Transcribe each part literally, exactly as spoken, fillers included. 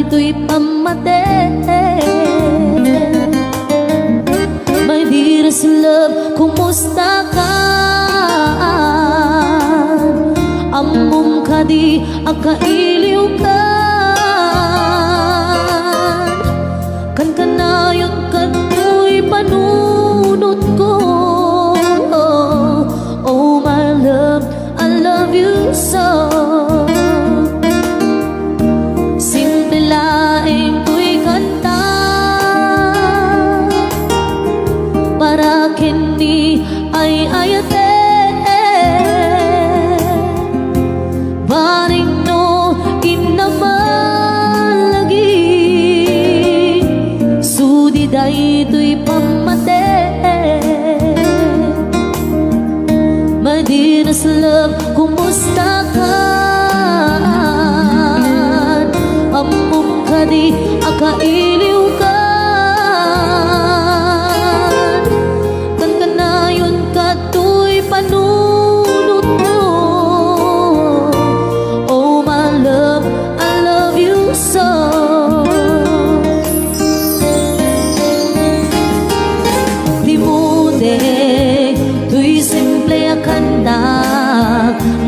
Daytoy pammati. My dearest love, kumusta ka? Ammom kadi a kailiwkan? Kankanayon kadtoy panunotko. Oh, my love, I love you so. Simple laeng toy kanta para ken ni ay-ayatek. Bareng no innamal lagi, sudi daytoy pammati. My dearest love, kumusta ka? Ammom kadi a kailiwkan? Kankanayon kadtoy panunotko. Oh, my love, I love you so. Dimudek toy simple a kanta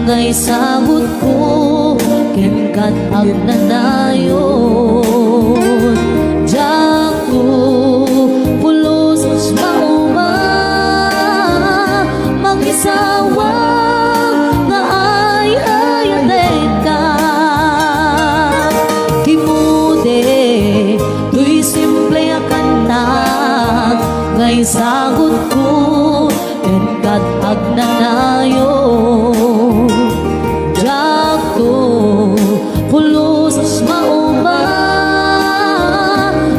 nga isagutko kenka agnanayon. Diakto pulos mauma, mangisawag nga ay-ayatenka. Dimudek toy simple a kanta nga isagutko kenka agnanayon. Diakto pulos mauma,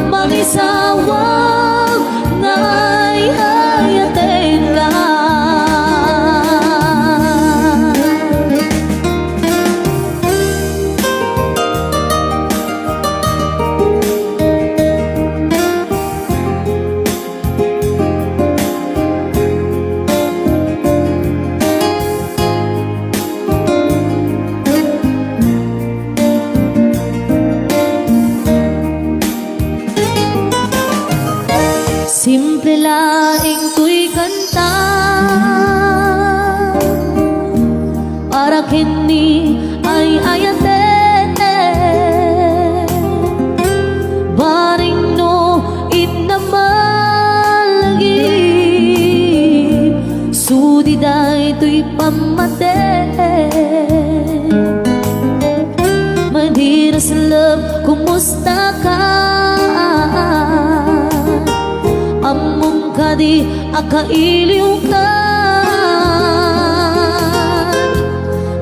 mangisawag nga ay-ayatenka. Simple laeng toy kanta para ken ni ay-ayatek. Bareng no innamal lagi, sudi daytoy pammati. My dearest love, kumusta ka? Ammom kadi a kailiwkan?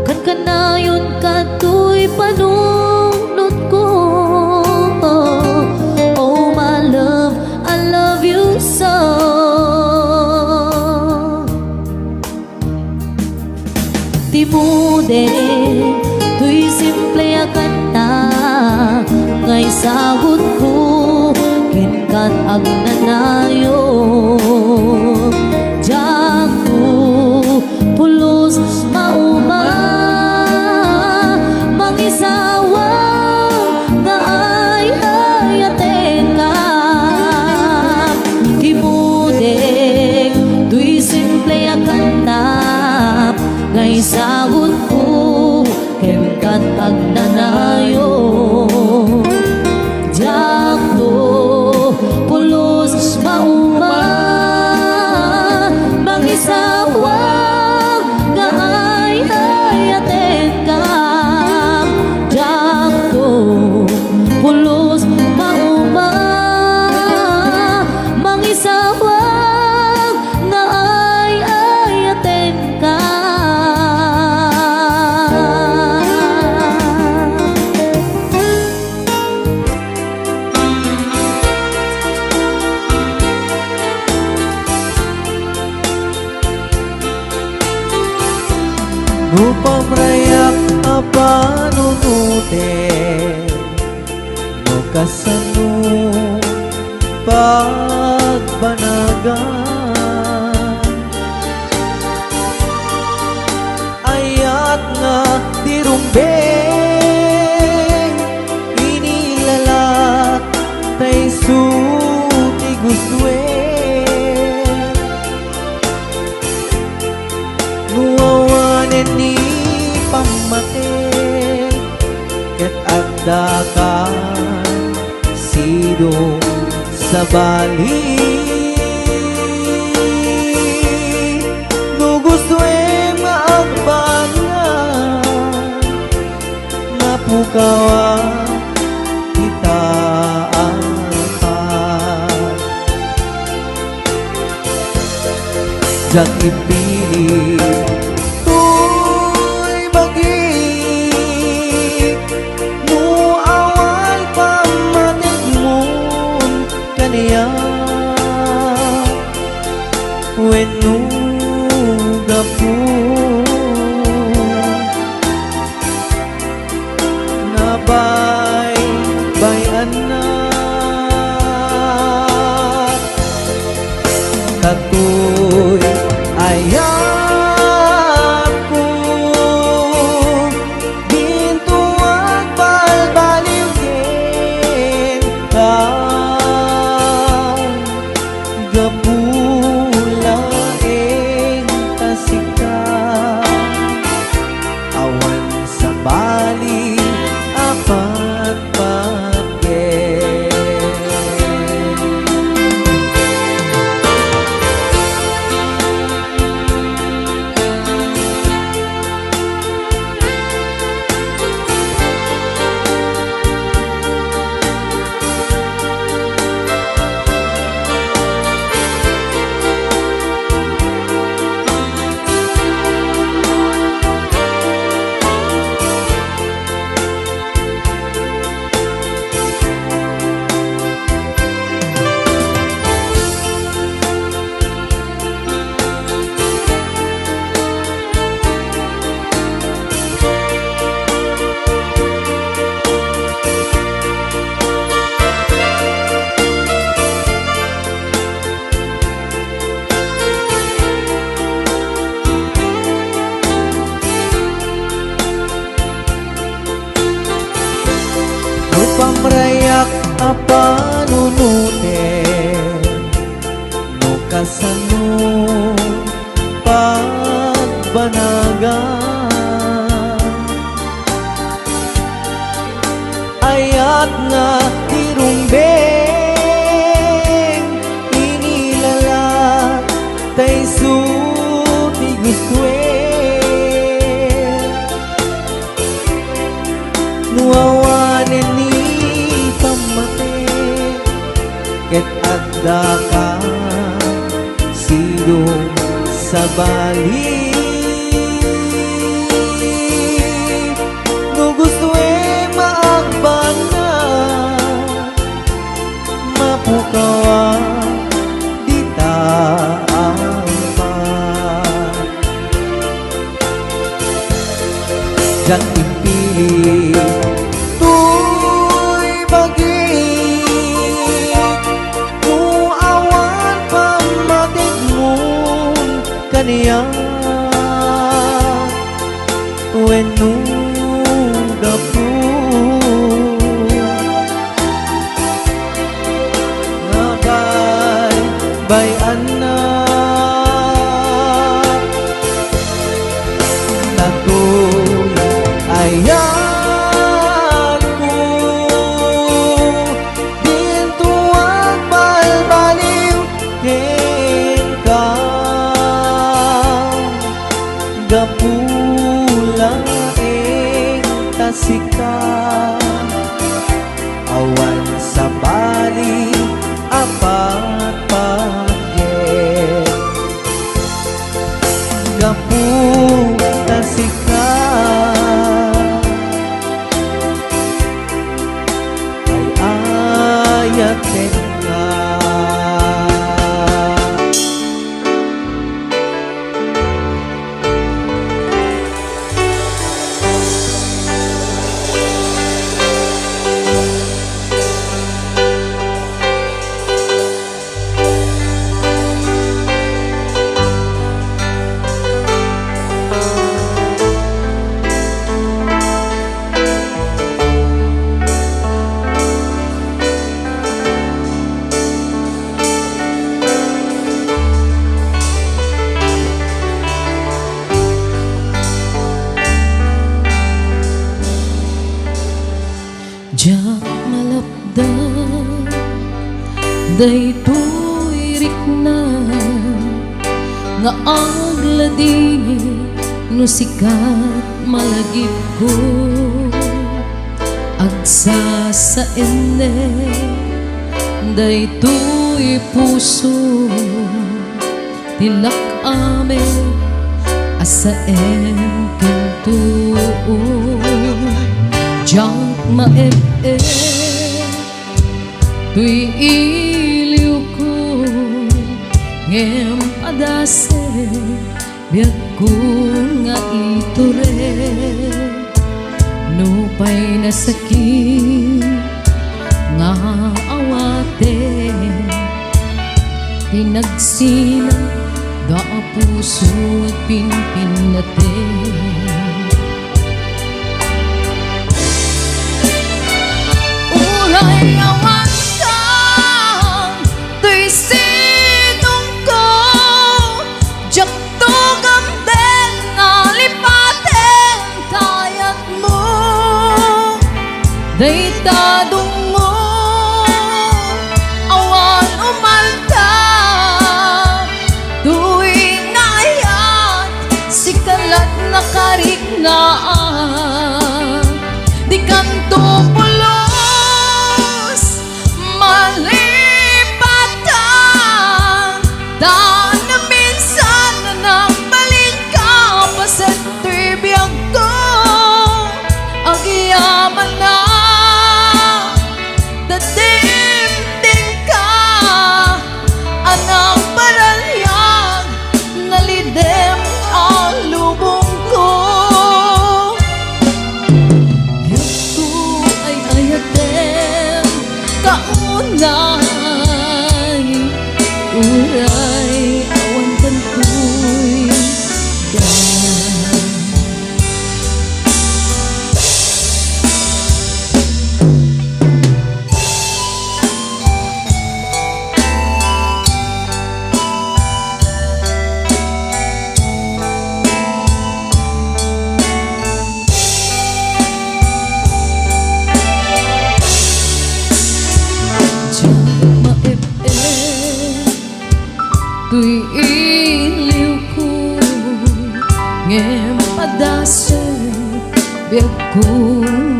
Kankanayon kadtoy panunotko. Oh, my love, I love you so. Dimudek toy simple a kanta nga isagutko kenka agnanayon. Diakto pulos mauma, mangisawag nga ay-ayatenka. Dimudek toy simple a kanta nga isagutko kenka agnanayon. Diakto pulos mauma, mangisawag nga ay-ayatenka. Diakto pulos mauma, mangisawag nga ay-ayatenka. No pamrayak a panunoten, no kasano pagbanagan, ayat nga ti rumbeng, inilala Sabali, no gustoem nga agbana, mapukawa kita a pat. Diak ipili toy bagik, no awan pammategmon kaniak, wenno gapu nga baybay-annak. Datoy ayatko, dinto agbalbaliw kenka. Gapu laeng ta sika, awan sabali a patpatgen. No pamrayak a panunoten, no kasano pagbanagan, ayat nga ti rumbeng, inilala ta isu ti gustoen. No awanen ni pammati, ket addaka sidong sabali. No gustoem a agbana, mapukaw a dita agpa. Diak impili toy bagik, no awan pammategmon kaniak, wenno gapu nga baybay-annak. Datoy ayatko, dinto agbalbaliw kenka. Gapu laeng Daytoy rikna nga agladingit no sikat malagipko. Agsasaennek daytoy puso ti lak-amek a saem ken tuo. Diak maeb-eb toy iliwko, ngem padasek biagko nga iturek. Nupay nasakit nga awaten, pinagsina da a puso agpinpinnaten. Uray awan kan toy sinongko, diak tugamden nalipaten kayatmo. Dayta dungngo, awan umalta, toy nga ayat, sika lat nakariknaan. Dikanto pulos malipatan, ta naminsan nagbalinka paset toy biagko. Agyamanak, dadimdingka a nagbaraliag, nalidem a lubongko. Diakto ay-ayaten kaunay, uray awan kantoy daan. Diak maeb-eb toy iliwko, ngem padasek biagko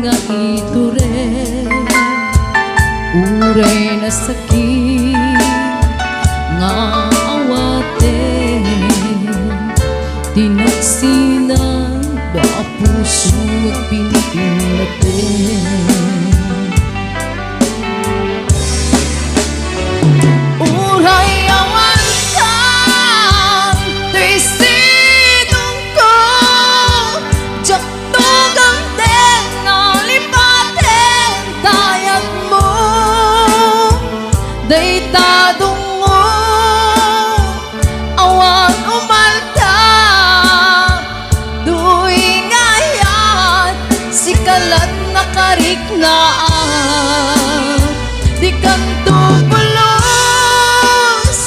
nga iturek. Uray nasakit nga awaten, ti nagsinag da a puso agpinpinnaten. Uray awan kan toy sinongko, diak tugamden nalipaten kayatmo. Dayta dungngo, awan umalta, toy nga ayat, sika lat nakariknaan. Dikanto pulos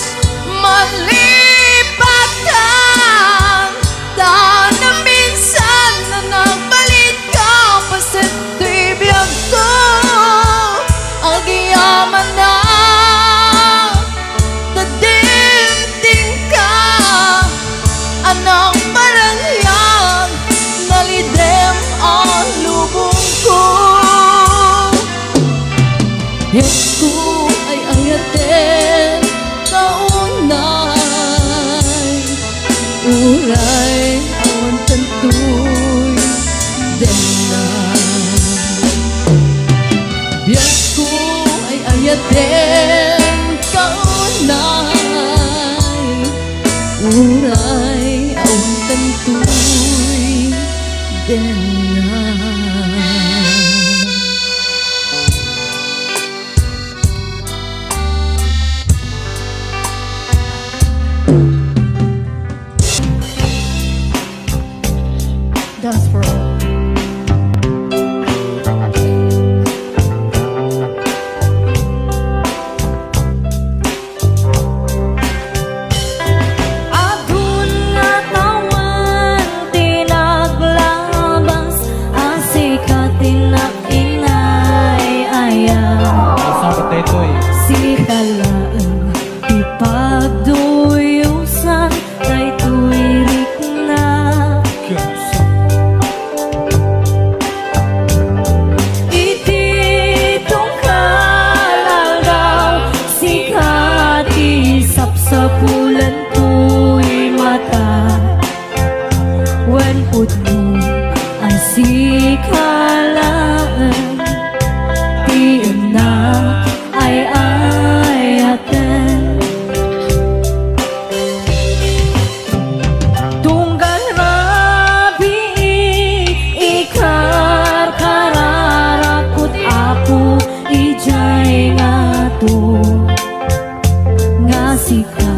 malipatan, ta naminsan nagbalinka paset toy biagko. Agyamanak, dadimdingka a nagbaraliag, nalidem a lubongko. Diakto ay-ayaten kaunay, uray awan kantoy daan. Diakto ay-ayaten kaunay, uray awan kantoy daan. Dance for all. Adun a tawen ti ngato nga sika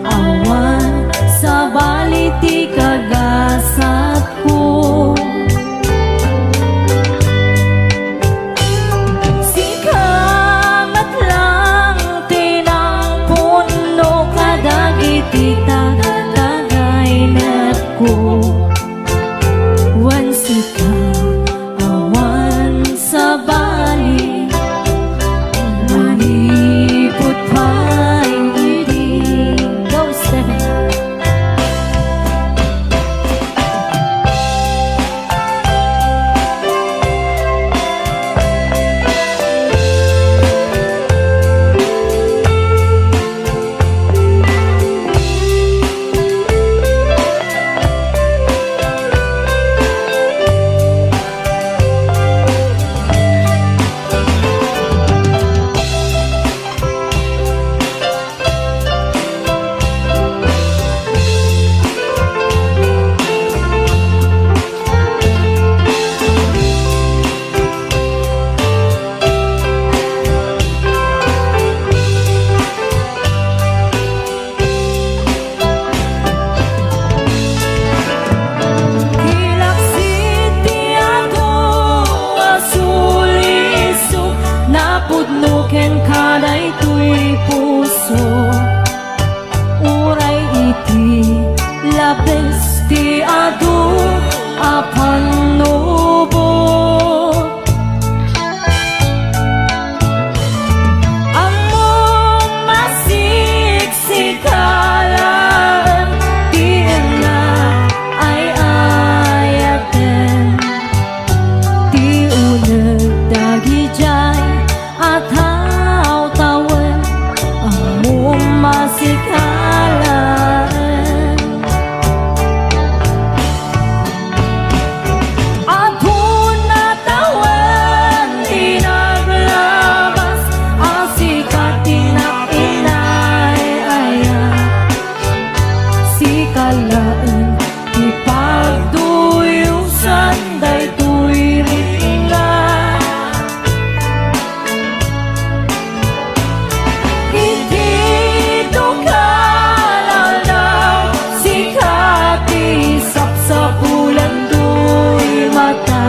awan sabali ti kagasatko. Sika met lang ti nangpunno kadagiti tagatagaynatko. Wen sika awan sabali, manipud pay idi. Go, Stephen. Ti laksid ti adu a sulisok, napudno kenka daytoy puso. Uray iti labes ti adu a pannubo. Ammom a sikalaen ti innak ay-ayaten, ti uneg dagidiay a tawtawen, ammom a sikalaen. Adun a tawen ti naglabas a sika ti innak ay-aya. Sika laeng ti pagduyosan daytoy ritnga. Iti dukal aldaw, sika ti sapsapulan toy mata.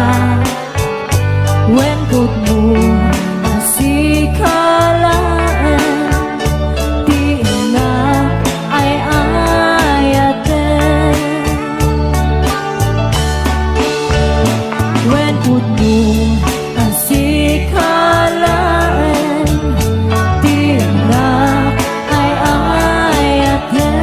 Wen pudno a sika laeng ti innak ay-ayaten. Wen pudno a sika laeng ti innak ay-ayaten.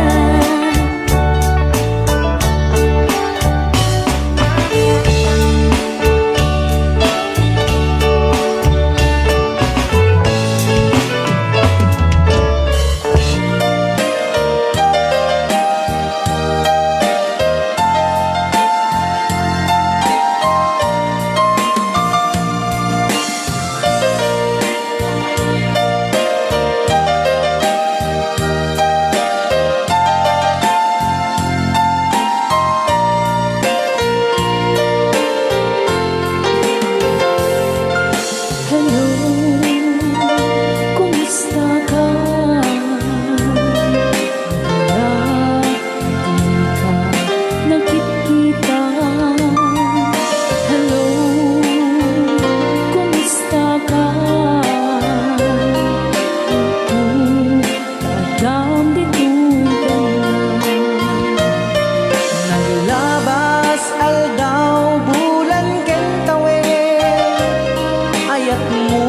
Hello, kumusta ka? Wala, di ka nakikita. Hello, kumusta ka? Ito, adam ditoy kanya. Naglabas aldaw, bulan ken tawen, ayatmo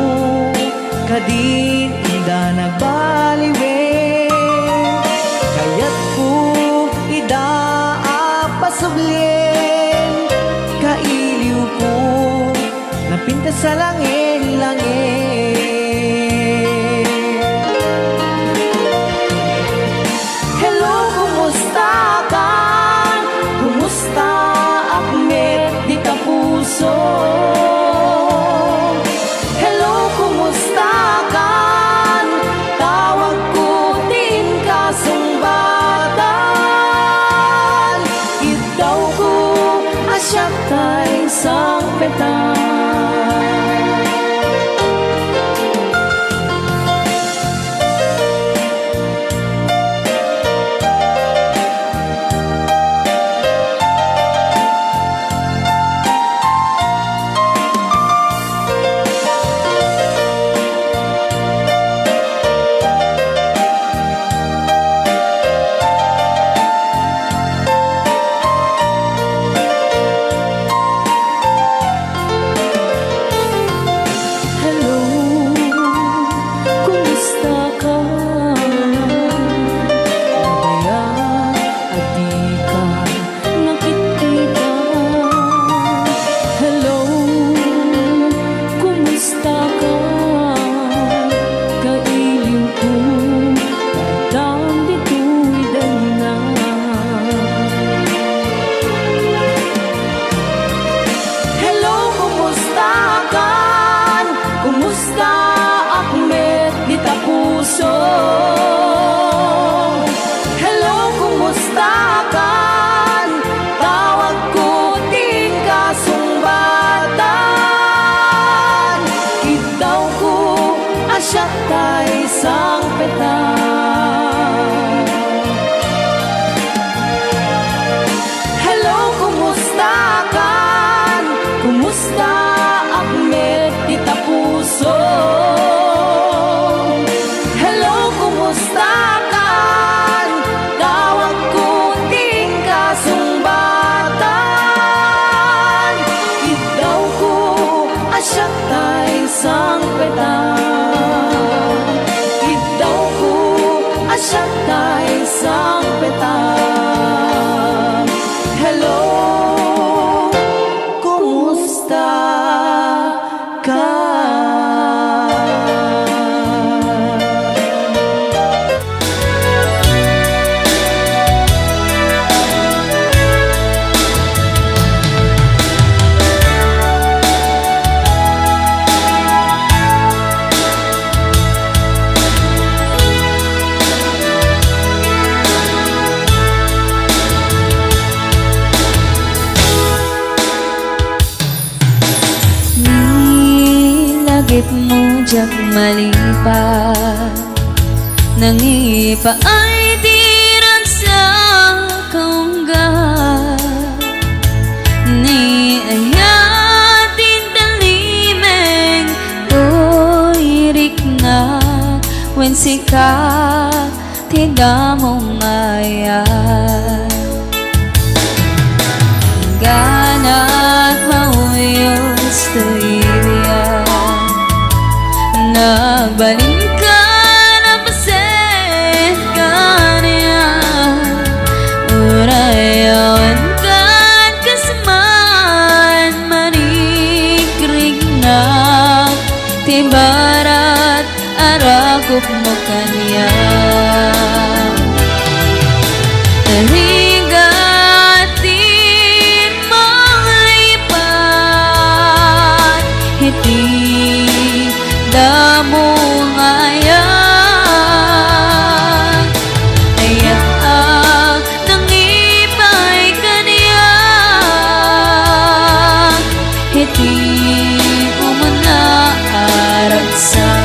kadi ida nagbaliwen. Kayatko ida a pasublien, kailiwko napintas a langin-langin. Hello, kumusta ka? Kumusta ak met dita puso? Hello, kumusta ka? Tawagko ti inka sungbatan. Iddawko a siak tay sangpetan. Tay sangpetan. Hello, kumusta kan? Kumusta ak met ita puso? Hello, kumusta kan? Tawagko ti kasungbaatan. Iddawko a siak tay sangpetan. Iddawko a siak tay sangpetan. Hello, kumusta ka? Ni lagipmo diak malipat, nangipaay ti ragsak a unggat. Ni ayat ti talimeng, toy riknak, wen sika ti damong ayat. Gana't mauyos toy biag, nagbalinka, napaset kaniak. Uray awan kan kas man, marikriknak ti barat a rakupmo kaniak. Rigat ti manglipat iti damo nga ayat. Ayat a nangipay kaniak iti umuna a ragsak.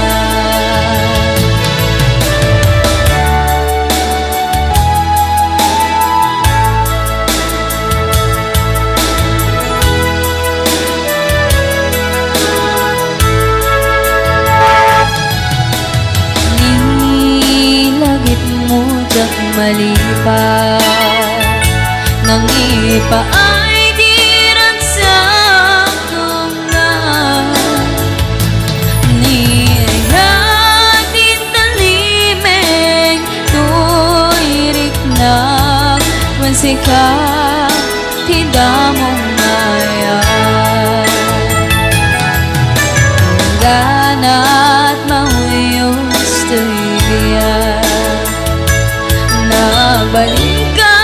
Ni lagipmo diak malipat, nangipaay ti ragsak a unggat. Ni ayat ti talimeng, toy riknak, wen sika ti damong ayat. Gana't mauyos toy biag, nagbalinka,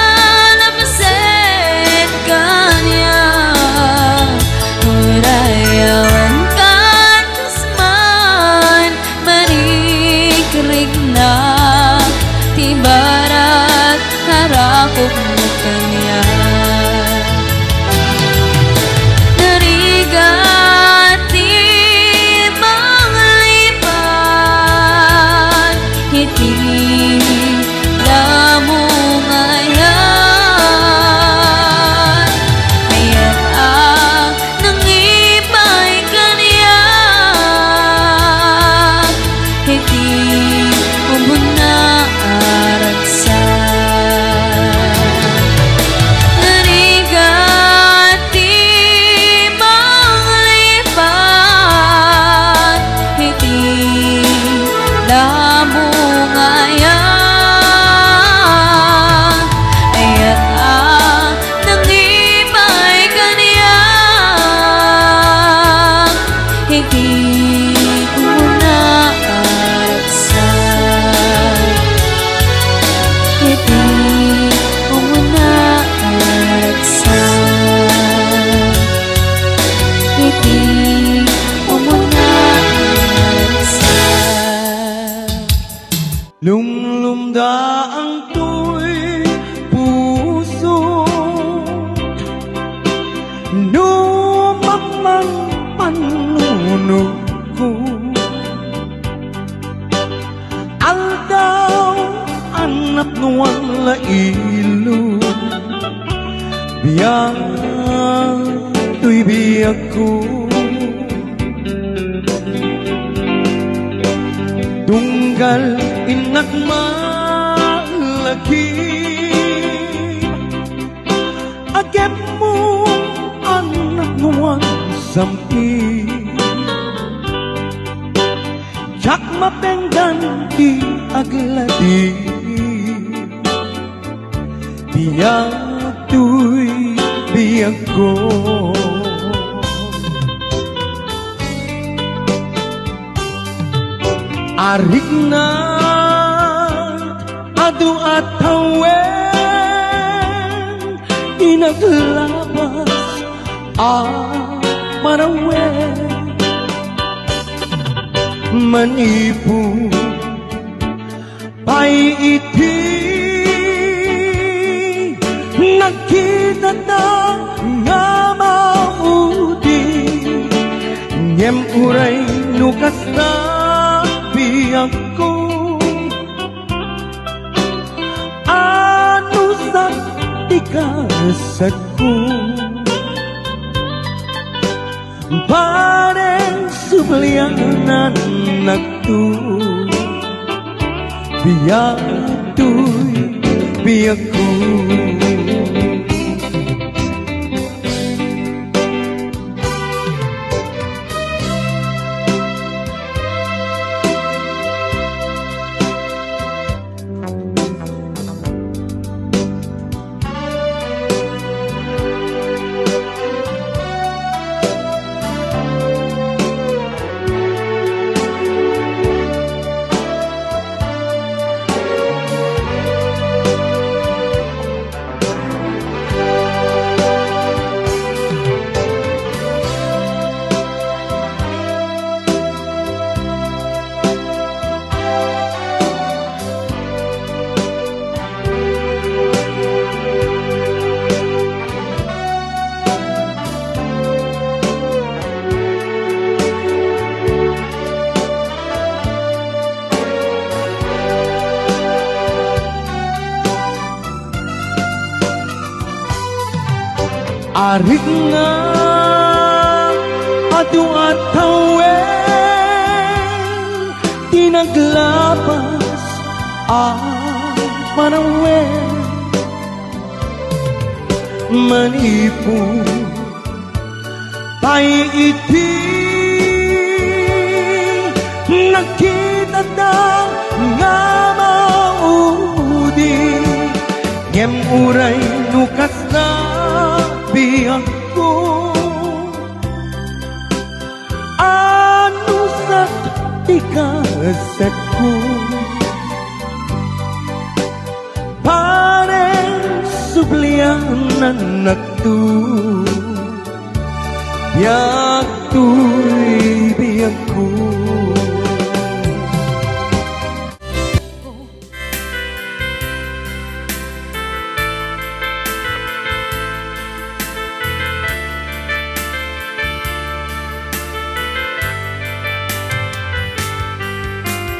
napaset kaniak. Uray awan kan kas man, marikriknak ti barat a rakupmo kaniak. Narigat ti manglipat iti damo nga ayat. Ayat a nangipay kaniak iti umuna a ragsak. Narigat ti manglipat iti damo nga ayat. Ayat a nangipay kaniak iti umuna a ragsak. Iti umuna a ragsak. Iti umuna a ragsak. Lumlumdaang toy puso no mapmangpannunotko. Napnuan la ilo, biag toy biagko. Tunggal innak malaki, agepmo a napnuan sam-i. Diak mapenggan ti aglati, biag toy biagko. Ariknak adu a tawen ti naglabas a manawen. Manipud pay iti nagkitata nga maudi, ngem uray no kasta biagko, anusak ti kasekko. Bareng sublianannakto, biag toy biagko. Ariknak adu a tawen ti naglabas a manawen. Manipud pay iti nagkitata nga maudi, ngem uray no kasla biagko, anusak ti kasekko. Bareng sublianannakto, biag toy biagko.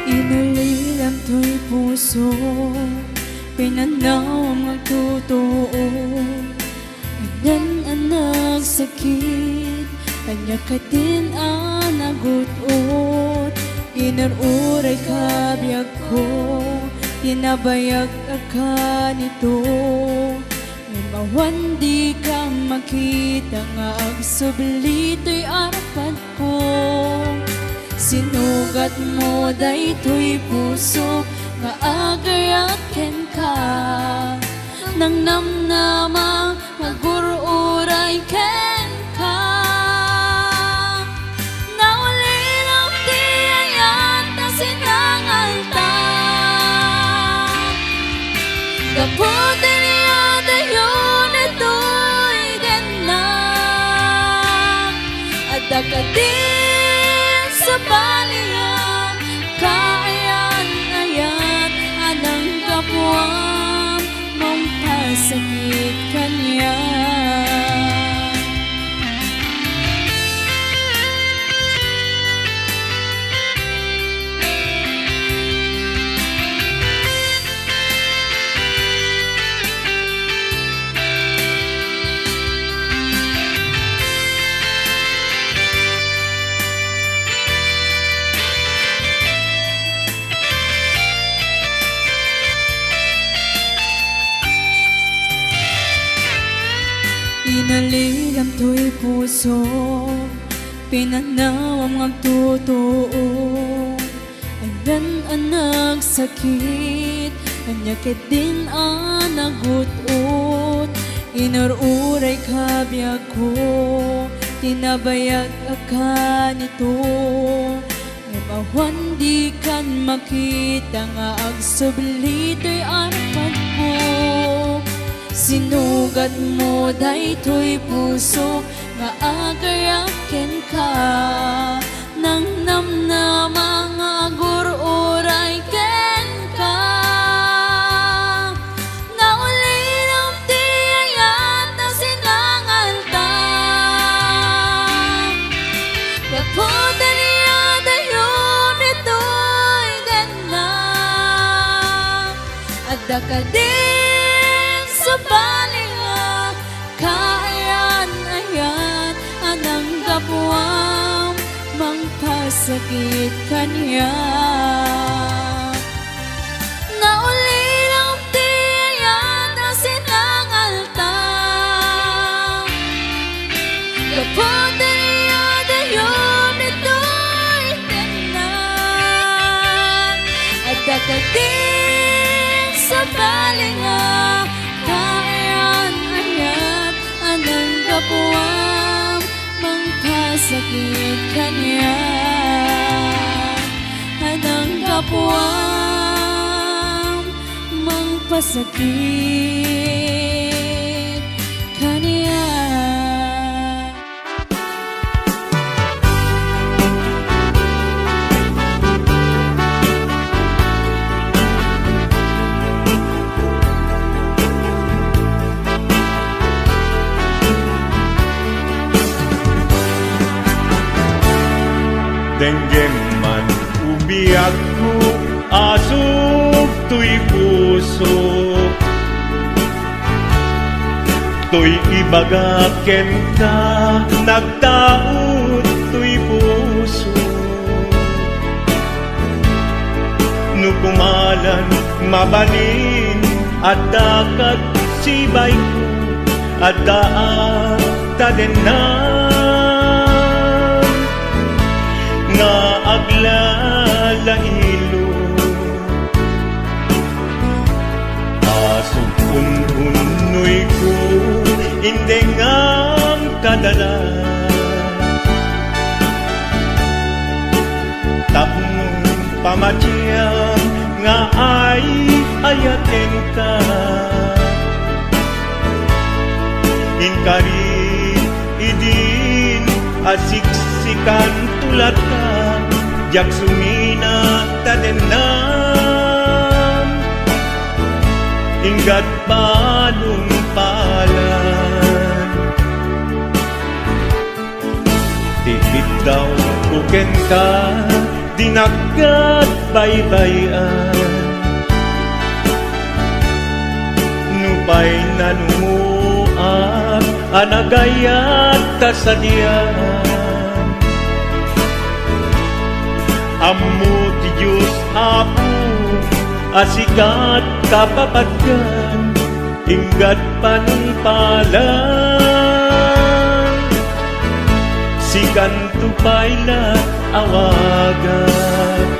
Inulilem toy puso, pinanawam nga agtutuo. Anian a nagsakit, ania katin a nagut-ot, inur-uray ka biagko, tinabayag a kanito. Ngem awan dika makita nga agsubli toy arpadko. Sinugatmo daytoy puso nga agayat kenka. Nangnamnama nga agur-uray kenka. Naulilem ti ayat a sinangalta. Gapu ti nia dayon itoy dennak. Adda kadin sabalian, kaayan-ayat a nanggapuam, mampasakit kaniak. Lilam toy puso, pinanawam nga agtutuo. Ayan a nagsakit, ania ketdin a nagut-ot. Inur-uray ka biagko, tinabayag a kanito. Ngem awan dikan makita nga agsubli toy arpadko. Sinugatmo daytoy puso nga agayat kenka, nangnamnama nga agur-uray kenka. Naulilam ti ayat a sinangalta. Gapu ta nia dayo ditoy denna. Adda kadin sabali nga kaayan-ayan a nanggapuam mangpasakit kaniak. Naulilam ti ayat a sinangalta. Gapu ta nia dayo ditoy denna. Adda kadin sabali nga kaayan-ayan a nanggapuam mangpasakit kaniak. A nanggapuam mangpasakit kaniak. Denggem man, o biagko, asug toy puso. Toy ibagak kenka, nagtaud toy puso. No kumalan, mabalin, adda kad sibayko, adda ta denna nga aglalailo. Asug ununnoyko, indengam kadalan. Tapno pamatiam nga ay-ayatenka. Inkari idin a siksikan to latta, diak sumina ta dennam inggat panungpalan. Ti biddawko kenka, dinak ket baybay-an. Nupay nanumoak a nagayat ta sadian. Ammo ti Dios, Apo, a sikat kapapatgan, inggat panungpalan. Sikanto pay la awagan.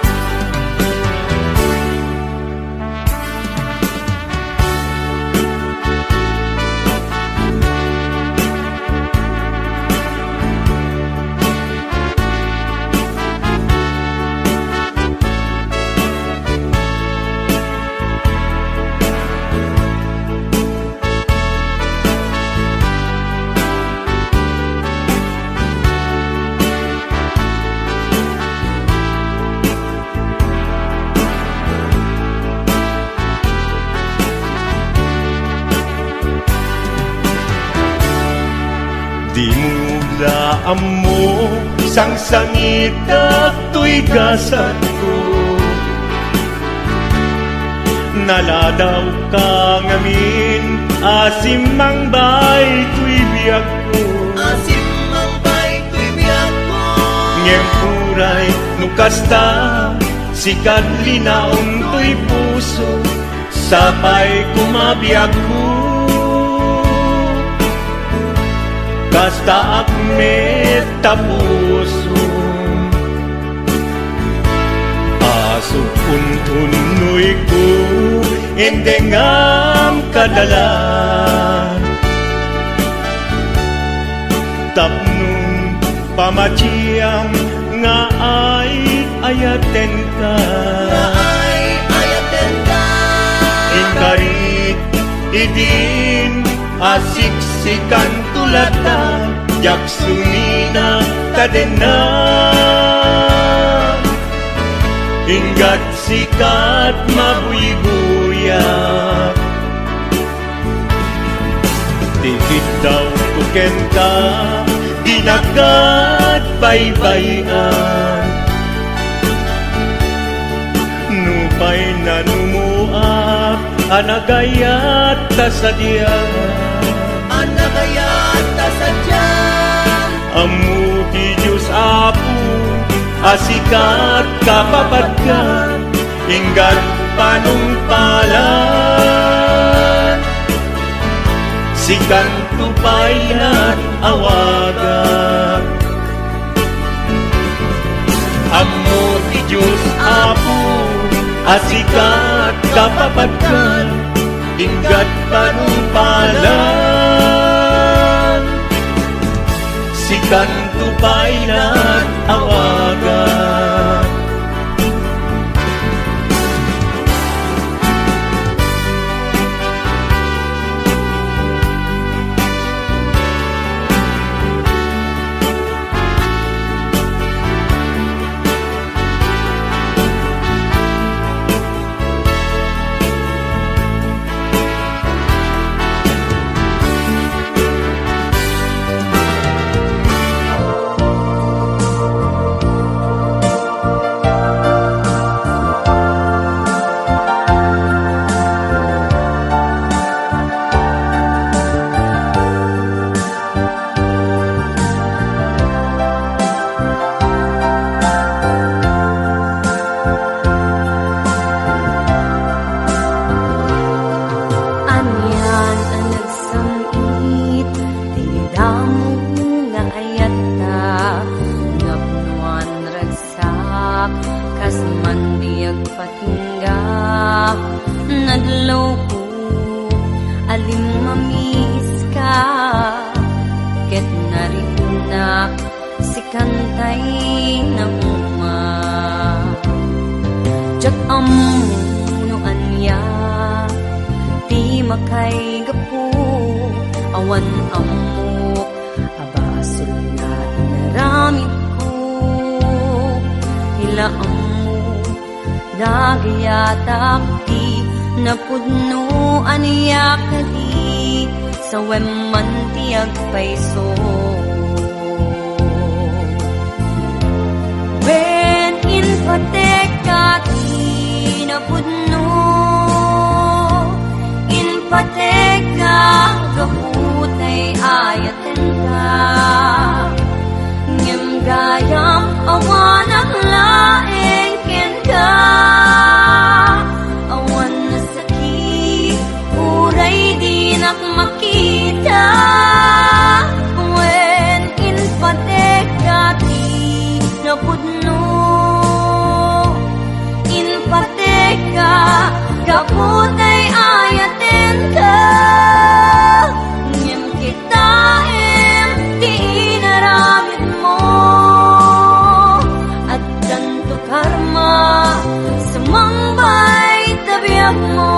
Dimo la ammo, sangsangitak toy gasatko. Naladawka ngamin a simmangbay toy biagko. A simmangbay toy biagko. Ngem uray no kasta, sikad linaon toy puso, sapay koma biagko. Kastaak met ta puso, asuk untunnoyko, indengam kadalan. Tapno pamatiam nga ay-ayatenka. Nga ay-ayatenka. Inkarit idin a siksikanto latta, diak sumina ta denna. Inggat sikat mabuybuyak. Ti kiddawko kenka, dinak baybay-an. Nupay nanumoak a nagayat ta sadiak. A nagayat ta sadiak. Ammo ti Dios, Apo, a sikat kapapadka, inggat panungpalan. Sikanto pay laeng awagak. Ammo ti Dios, Apo, a sikat kapapadka, inggat panungpalan. Sikanto pay laeng awagak. Anian a nagsam-it ti damo nga ayatta, napnoan ragsak, kas man di agpatingga, nadlawko a limmamiska, ket narikunak, sikantay nauma. Diak ammo no ania ti makaigapu, awan ammok a basol nga inaramidko. Ti la ammo, nagayatak ti napudno, ania kadi, sawem man ti agpayso. Wen, inpatekka ti napudno, inpatekka gapu tay ayatenka. Ngem gayam, awanak laeng kenka. Awan nasakit, uray dinak makita. Wen, inpatekka ti napudno, inpatekka gapu tay ayatenka. Ngem kitaem ti inaramidmo, addanto karma, sumangbay ta biagmo.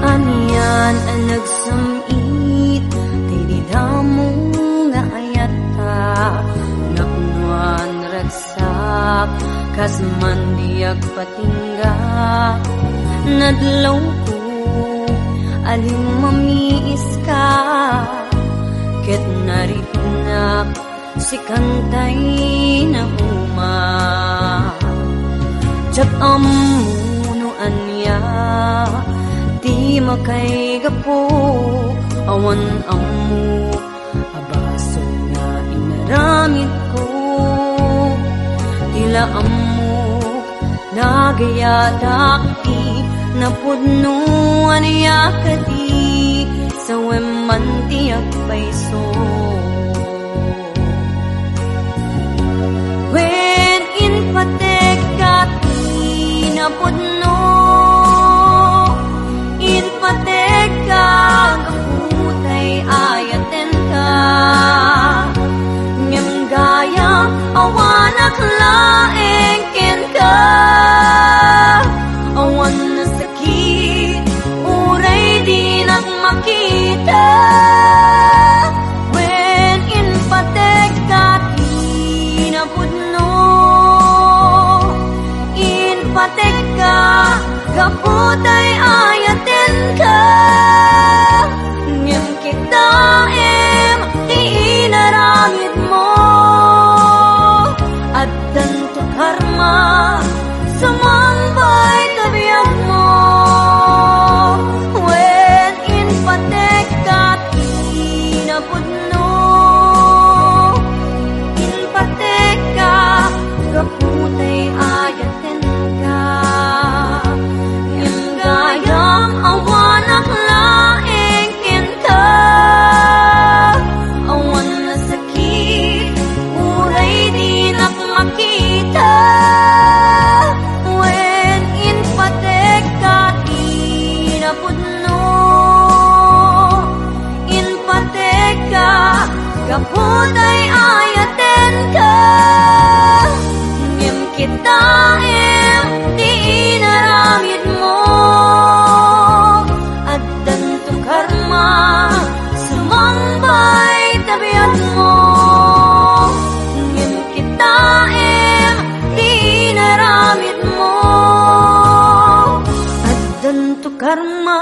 Anian a nagsam-it ti didamo nga ayatta, napnoan ragsak, kas man di agpatingga, nadlawko a limmamiiska, ket narikunak Sikan tay nauma, diak ammo no ania ti makaigapu, awan ammo a basol nga inaramidko. Ti la ammok, nagayatak ti napudno, ania kadi, sawem man ti agpayso. Wen, inpatekka ti napudno, inpatekka gapu tay ayatenka. Ngem gayam, awanak laeng kenka. Awan nasakit, uray dinak makita. Wen, inpatekka ti napudno, inpatekka gapu tay ayatenka. Ngem kitaem ti inaramidmo. Addanto karma, sumangbay ta biagmo. Wen, inpatekka ti napudno, inpatekka gapu tay ayatenka. Ngem gayam, awanak laeng kenka. Awan nasakit, uray dinak makita. Wen, inpatekka ti napudno, inpatekka gapu tay ayatenka. Ngem kitaem ti inaramidmo. Addanto karma, sumangbay ta biagmo. Ngem kitaem ti inaramidmo. Addanto karma,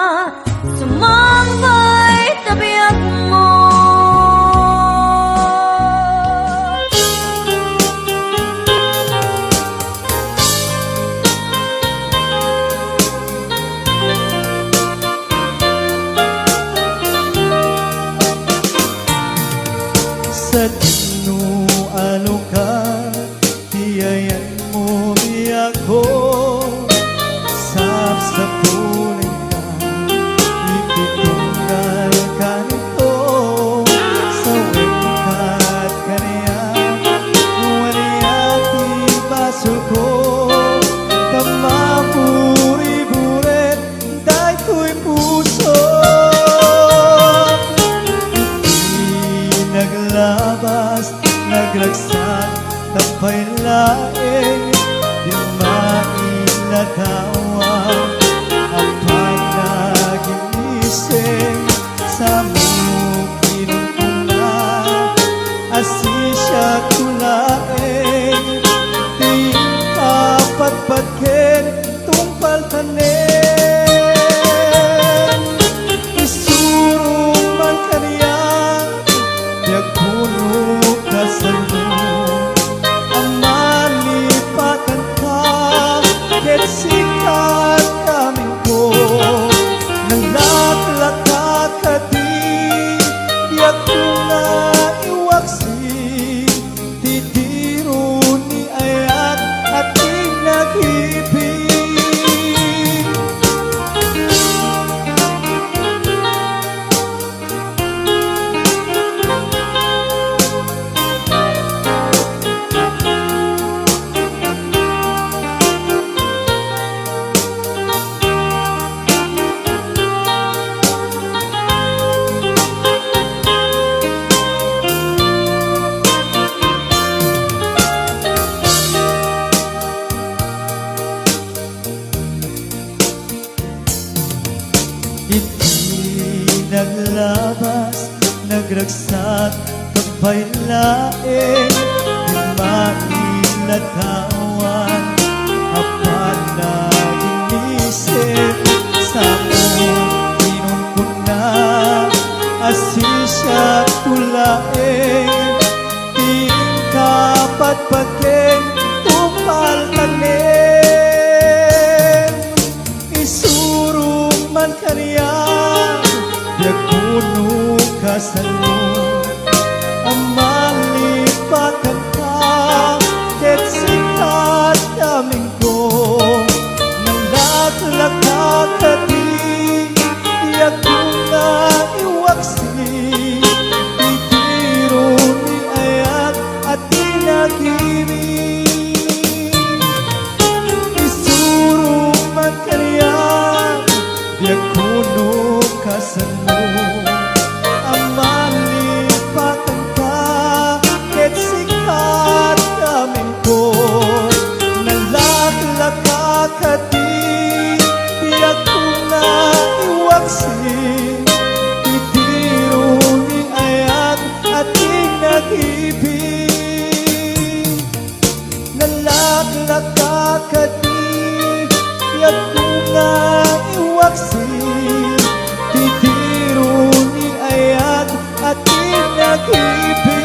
sumangbay ta biagmo. Sadino a lugar ti ayanmo, biagko, sapsapulengka iti tunggal kanito, sawenka kaniak, ania ti basolko, ta maburi-buret daytoy puso. Iti naglabas, nagragsak, tapay laeng, di mailadawan a panaginisen, sa mukinkuna a siasino laeng ti impapadpad ken tungpal tanem. Isurong man kaniak ti agpurok a salmo a malipatanka ket sikat, amingko. Nalaklaka kadi ti agko nga iwaksi ti diro ni ayat a tinagipin. Iti naglabas, nagragsak, tapay laeng, di mailadawan a panaginisen, sa mukinkuna a siasino laeng ti Kaniak, biagko no kasano, a malipatan ka, ket sika ti amingko, nalaklaka kadi, biagko nga iwaksi, itiro ni ayat a tinagimi. Isuro man kaniak, biagko no kasano, a malipatan ka, ket sika ti amingko, nalaklaka kadi, biagko nga iwaksi, itiro ni ayat a tinagimi. Nalaklaka kadi, biagko nga iwaksi, itiro ni ayat a tinagimi.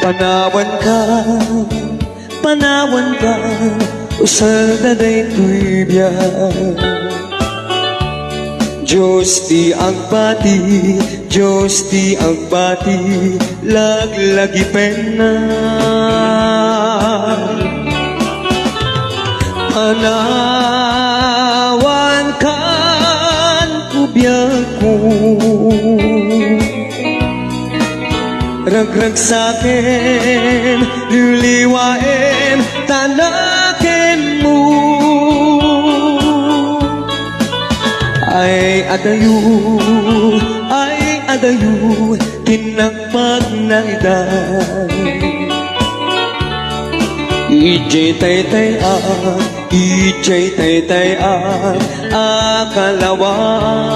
Panawanka, panawanka, usalda daytoy biag. Dios ti agbati, Dios ti agbati, laglagipenna. Panawankan, biagko. Ragragsaken, liwliwaen, tanakenmo. Ay adayo, ay adayo, tinagpag na ida. Idiay taytay-an, idiay taytay-an a kalawan.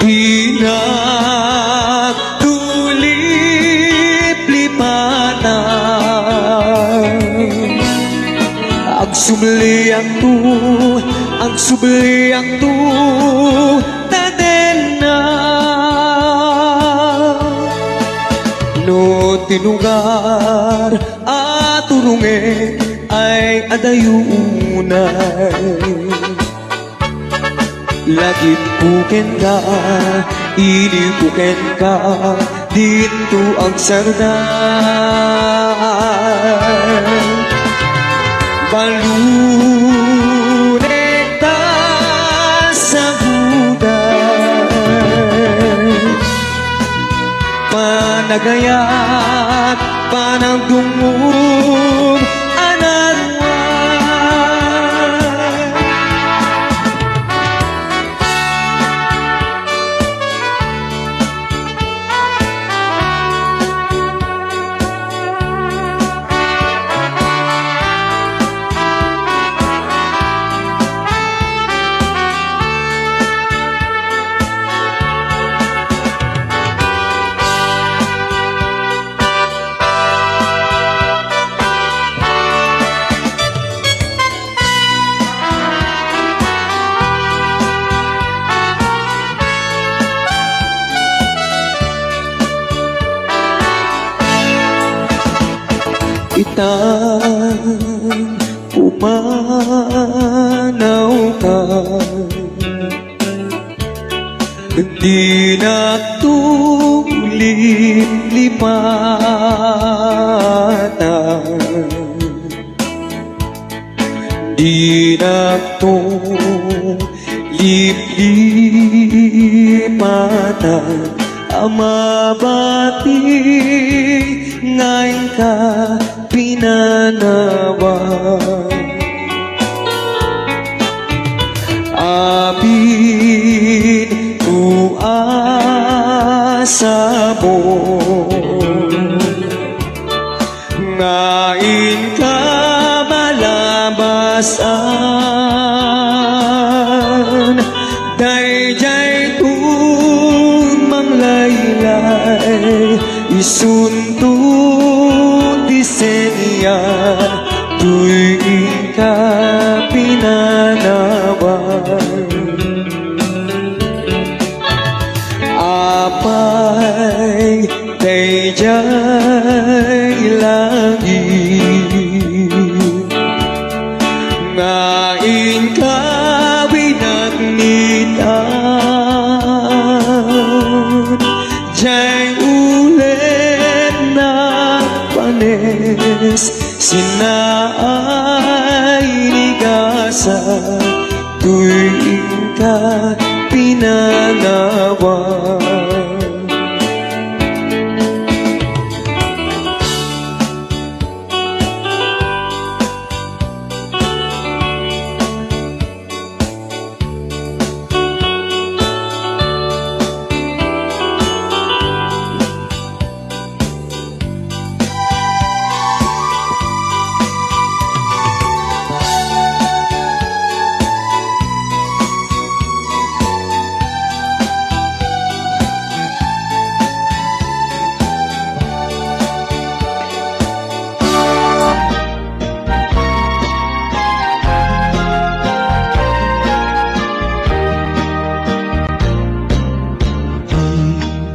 Dinak tuliplipatan. Agsubliakto, agsubliakto, ta dennak. No ti lugar a turongek ay adayo unay, lagipko kenka, iliwko kenka, dinto agsarudan. Balunekta sa guday. Panagayat, panagdungngom, a narua. Itan pumanawka, dinak tuliplipatan. Dinak tuliplipatan a mabati nga inka pinanawan. Apin tuasamo nga inka malabasan. Daydiay tun manglaylay, isunto ti senyal, toy inka pinanawan. Pay daydiay langit nga inka binatnitan, diay ulit nagpanes, sinaay ni gasa, toy inka pinangawan.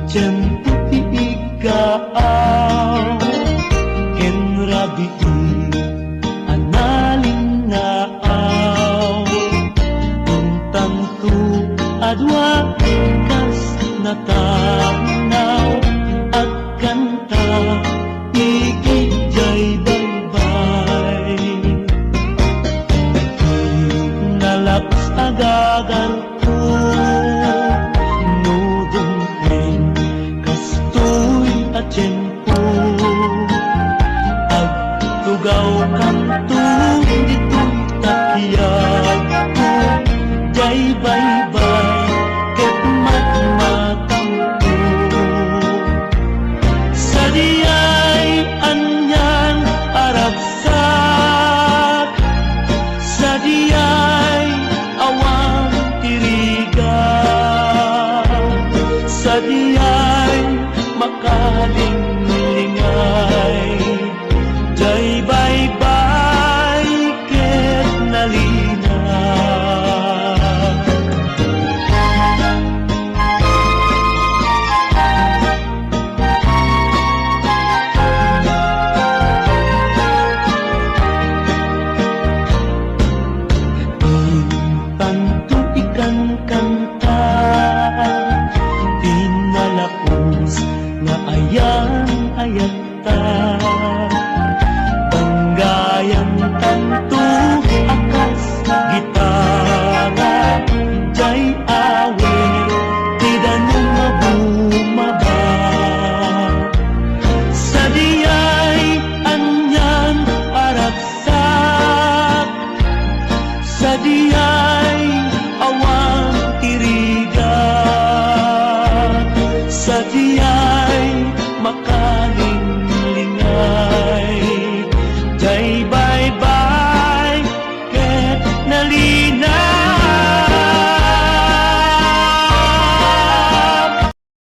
Tiempo ti iggaam ken rabii a nalingnaaw. Intanto a dua kas natanaw, agkanta idiay baybay. Nalaps a gagarko no dumteng kastoy a tiempo. Agtugawkanto ditoy takiagko, diay baybay ket matmatanto. Sadiay anian a ragsak, sadiay awan ti rigat, sadiay makalinglinglingay. Diay baybay ket nalina. Intanto ikankanta ti nalaus nga ayan-ayat ta. Panggayantanto a kas gitara, diay awit ti danum a bumaba. Sadiay anian a ragsak, sadiay